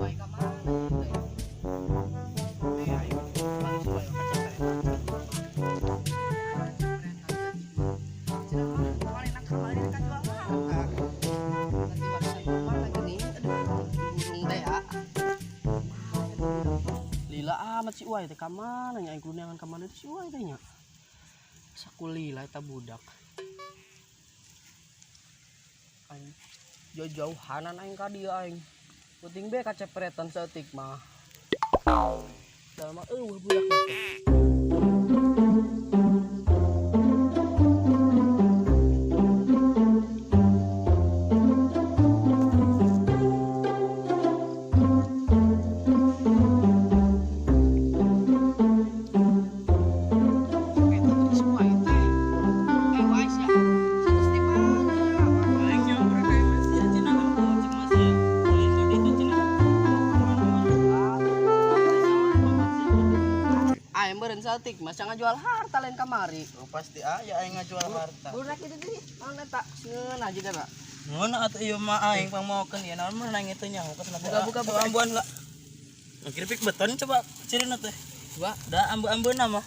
Uai ka mana teh? Eh, aing panggil si Uai ka cepetan. Cenah mah kemarin nak kemarin kan jual harta. Nanti warisan mana gini? Aduh, burung teh ya. Lila amat si Uai teh ka mana nya, aing kudu neangan ka mana teh si Uai teh nya. Sakulila eta budak. Aing jauh-jauhanan aing ka dieu aing. Penting be kacepretan saeutik mah. Da mah eueuh budak teh. Eta teh si Uai teh. Eh, Uai sia. Terus di mana? Aing nyamper ka imah sia cenah ngocek mah sia. Ulin ka ditu cenah. Aing meureun saeutik mah sia ngajual harta lain kamari. Oh, pasti aya aing ngajual harta. Budak itu teh naon eta? Ngeunah jiga na. Ngeunah atuh ieu mah aing pangmaokeun ieu naon mah nang itu nyaho kesana. Buka, buka, buka. Ambuan lah. Keripik beton coba cirina teh. Coba. Da ambu-ambuna mah.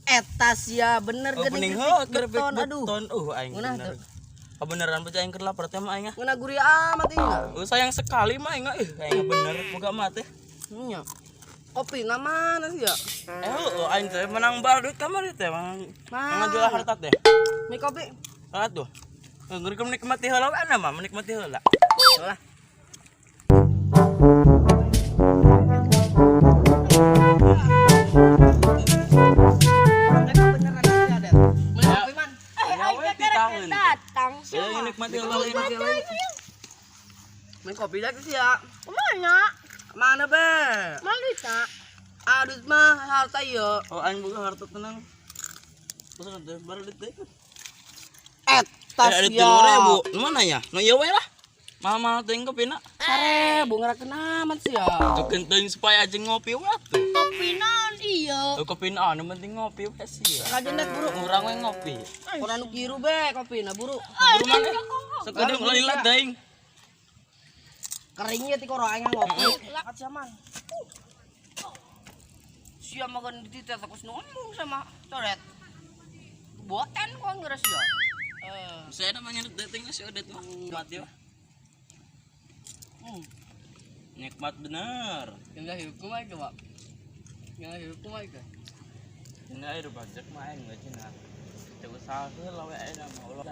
Eta sia bener Oh, geuning bening heuh keripik beton aduh. beton. Aing Ngeunah bener. teu? Kebenaran baca aing keur lapar teh mah aing ah. Ngeunah gurih amat ieu. Oh, sayang sekali mah aing ah. Ih, aing bener boga mah teh. Nya. Kopi na mana sih ya? Eh, heueuh aing teh menang bar duit kamari teh menang Mana? ngajual harta teh. Mi kopi. Atuh. Ngeureun menikmati heula we mah, menikmati heula. Lah. Mereka beneran aja, Det. Beli kopi man. Eh, Ya aing we teh karek ditahan. datang sih. Ya nikmati heula nikmati heula. Beli kopi dah sih ya. Mana? Mana be? Mana duitna? Aduh mah harta ieu. Oh, aing boga harta tenang. Terus teh baru duit teh. Eta Eh, ada sia. 3.000. Nu mana ya? Nu ieu we lah. Mahal-mahal teuing kopina. 1.000 ngerakeun amat sih ya. Tukeun teuing supaya aja ngopi we atuh. Kopi naon ieu? Oh, kopi naon nu penting ngopi we sih. Kajen det buru. Urang we ngopi. Kurang nu kiru be kopina buru. Buru mana? Sekedeng lila teuing. Keringnya ti koro aing ngopi. Lakat sia man. Sia makan dititet aku ngomong sama coret. Boten kok ngeres ya. Eh, Saya namanya dating sih Odet mah. Nikmat ya. Nikmat bener. Enggak hidup mah coba. Enggak hidup mah itu. Ini air bajak mah aing geus cenah. Teu usaha heula we aing mah ulah.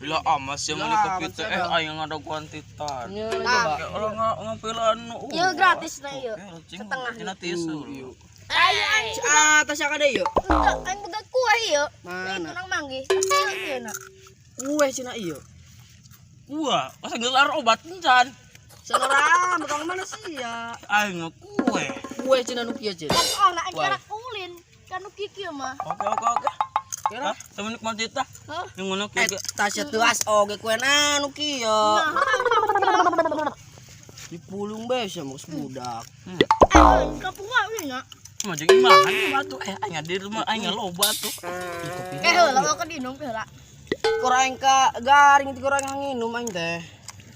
Lah amas yang meuli kopi teh eh aing ada kuantitas. Coba. Kalau nggak ngopilan Ieu gratis na ieu. Setengah. Cenah tisu. Ayo aing Ah, tas yang ada yuk. henteu aing boga kue ieu. Mana? Itu nang manggih. Pasti ieu ieu na. Kue cenah ieu. Wah, masa gelar obat encan. Senora, bakal mana sih ya? Aing mah kue. Kue cenah nu kieu cenah. Oh, na aing Wah. karak ulin. Kan nu kieu mah. Oke oke oke. Kira Hah, sama nikmati tah. Hah? Yang ngono kieu ge. tas tuas oge kue na nu kieu. Nah, Dipulung be sia mah budak. aing kampung wae nya. Mah jeung imahan mah tuh eh aing di rumah aing loba tuh. Eh heula aku dinum heula. Kurang ka garing ti kurang nginum aing teh.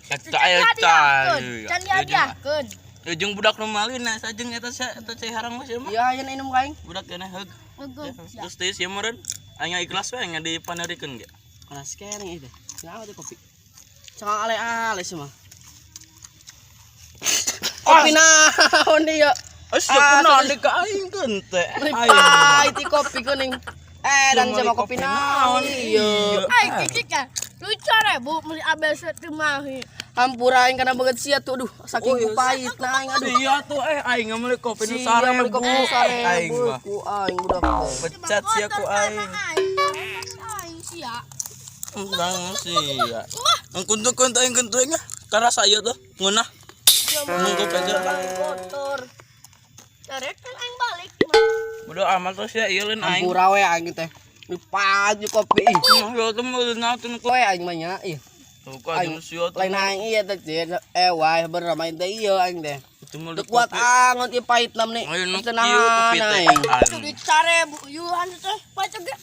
Eta aya cai. Can dihadiahkeun. Ya jeung budak nu malina sajeng eta sia eta cai harang mah sia mah. Iya, aya minum ka aing. Budak keneh heug. Geus. Terus teh sia meureun aing ikhlas we aing dipanerikeun ge. Kana scanning itu. Kenapa teh kopi? Cakang ale-ale sih mah. Kopi naon dia? Eh sia kunaon deui ka aing keun teh. Pahit ti kopi kuning. Eh, dan sama kopi naon ieu. Aing cicik ya. Lucu ribu beli ABC Cimahi. Hampura aing kana banget sia tuh aduh saking Oh, iya. ku pahit nah aing aduh. Sia tuh eh aing meuli kopi nu Sia meuli 1000. kopi nu Aing 1000 mah. ku aing budak teh. Pecat sia ku aing. Aing sia. Bang sia. Ang kuntung-kuntung aing kuntung ah. Karasa ieu tuh ngeunah. Nunggu peja. Kotor. Carek kan aing balik. Bodo amat terus ya ieu lain aing. Hampura we aing teh. Ini pahit kopi ih. Ya tuh mau natin ko. Kowe aing mah nya ih. Tuh kok Aing aja sia tuh. lain aing iya teh Cid. Eh wae bener main teh ieu aing teh. Itu mau Teu kuat angot ieu pahit nam nih. Ayo nu Teu kieu kopi nahan teh. aing. Tuh duit 1000 yuhan teh pahit oge.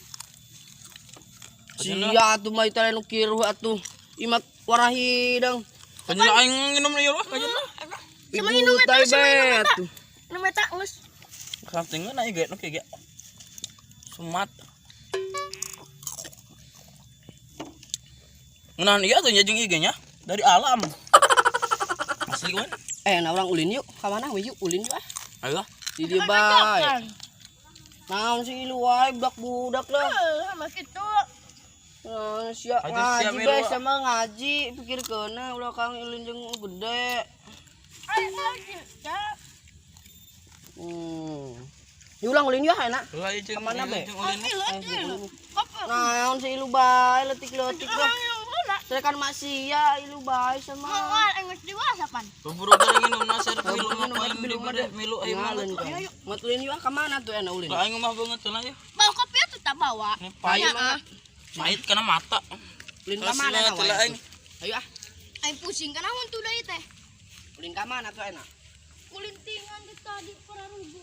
Sia atuh mah teh nu kiruh atuh. Imat warna hidang. Kanyana aing nginum ieu lah kanyana. Sama minum eta, sama minum eta. Atuh. Nu eta geus. Katingan aing ge nu kieu ge. Sumat. Ngeunaan ieu atuh nya jeung ieu ge nya dari alam. Asli kan? Eh, nah urang ulin yuk. Ka mana we yuk ulin yuk ah. Ayo lah. Di dieu bae. Naon sih lu wae budak-budak lah. Eh, mah kitu. Nah, sia Aja sia ngaji milu. bae sama ngaji pikir keuna ulah kang ulin jeung gede. Ayo lagi. Ya. Yuk ulang ulin yuk enak. Lah ieu jeung Kemana, Be? jeung ulin. Ilu ilu. Kopi. Naon sih lu bae letik-letik lah. Orang yang bola. Saya kan maksiat ilu bae sama. Moal aing geus dewasa pan. Buburu bareng minum nasar milu mah aing dibere milu aing mah. Ngalun kan. Mat ulin yuk ah, kemana tuh enak ulin? Lah aing mah banget lah ya. Bawa kopi atuh tak bawa. Ini pahit. Pahit kana mata. Ulin Terus ka mana lah, nah, telah wae aing. tuh? Ayo ah, Aing pusing kana mun tuh deui teh. ulin ka mana tuh enak? Kulintingan di tadi pararugu.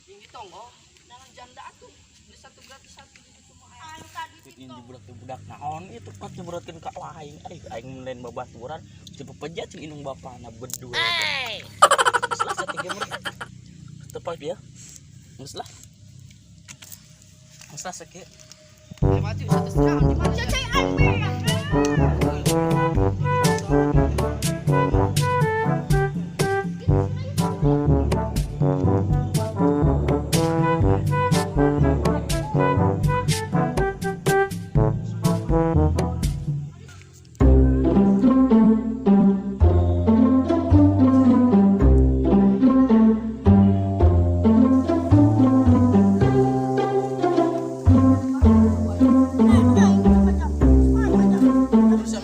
Tinggi tonggo, jangan janda atuh. Beli satu gratis satu gitu semua. Aing tadi Ini budak-budak naon itu pat nyebrotkeun ka aing. Aing aing lain babaturan, teu pepejat jeung indung bapana bedua. Geus lah satiga meureun. Tepat ya. Geus lah. Geus lah sakieu. Eh, mati satu setengah di mana? Cacai aing beak.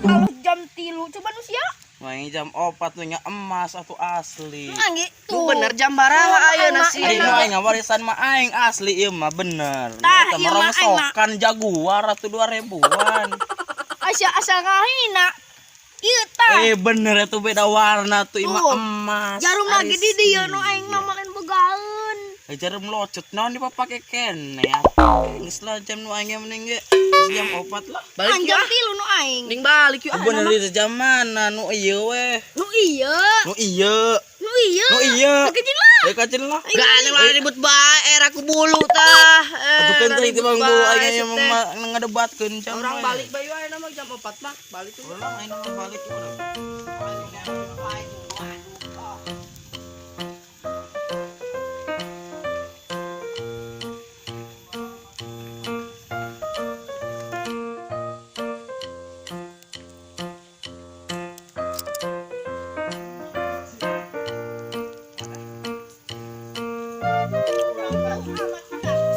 Kalau jam 3 coba nu sia. Main jam 4 tuh nya emas atau asli. Anggi Tuh bener jam baraha ayeuna sih. Aing mah aing warisan mah aing asli ieu mah bener. Tah, Eta ieu mah mah aing mah. rongsokan jaguar atuh 2000-an. Asa asa ngahina. Ieu tah. Eh bener itu beda warna tuh ieu mah Tuh. emas. Jarum lagi di dieu nu aing mah makan begaeun. Eh, jarum locet naon dipapake kene atuh. Geus lah jam nu aing mending ge. Geus jam 4 lah. Balik An yuk jam ah. 3 nu aing. Ning balik yuk ah. Bener itu jam mana nu ieu weh. Nu ieu. Nu ieu. Nu ieu. Nu ieu. Kecil lah. Ya kacil lah. Gak ada lah ribut bae era ku bulu tah. Atuh kan teh itu bang bulu aing yang ngadebatkeun jam. Orang we. balik bae ayeuna mah jam 4 mah balik tuh. Ulah aing mah balik urang.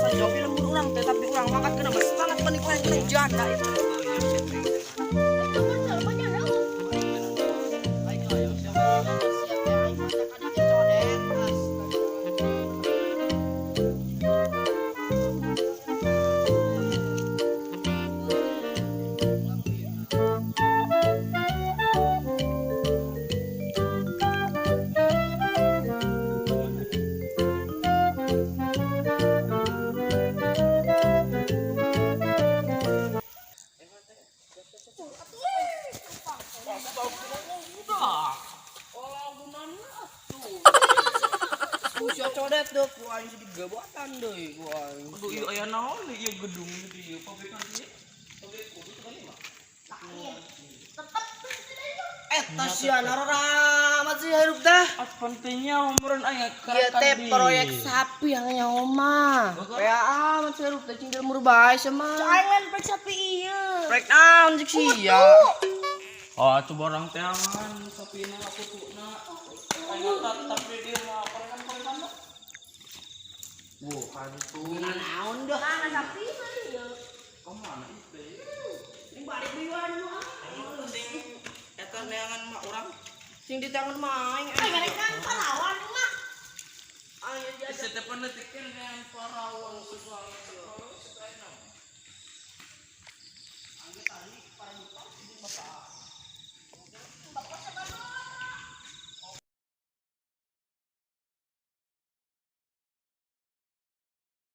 Sajauh lembur urang teh tapi urang mangkat kena semangat panik lain kena janda itu. Sia codet deh, ku aing jadi gebotan deui ku aing. Aduh ieu aya naon ieu gedung di ieu pabrikan ieu. Eta sia naroramat sih hirup teh. Ah pentingnya umuran aing Ieu teh proyek sapi yang nyaho mah. Kayak amat sih hirup teh cing lemur bae sama. Aing lain prek sapi ieu. Proyek naon cik sia. Oh, atuh barang teangan sapina kutuna. Aing tetap di dieu mah korekan-korekan mah. Wuh, hantu. Naon dah. Mana sapi mah ieu. Kemana itu? Ini balik deui wae nu ah. Penting eta neangan mah urang. Sing di tangan mah aing. Aing mereka pahlawan mah. Aing diajak Tetepan leutik keneh parawan susah.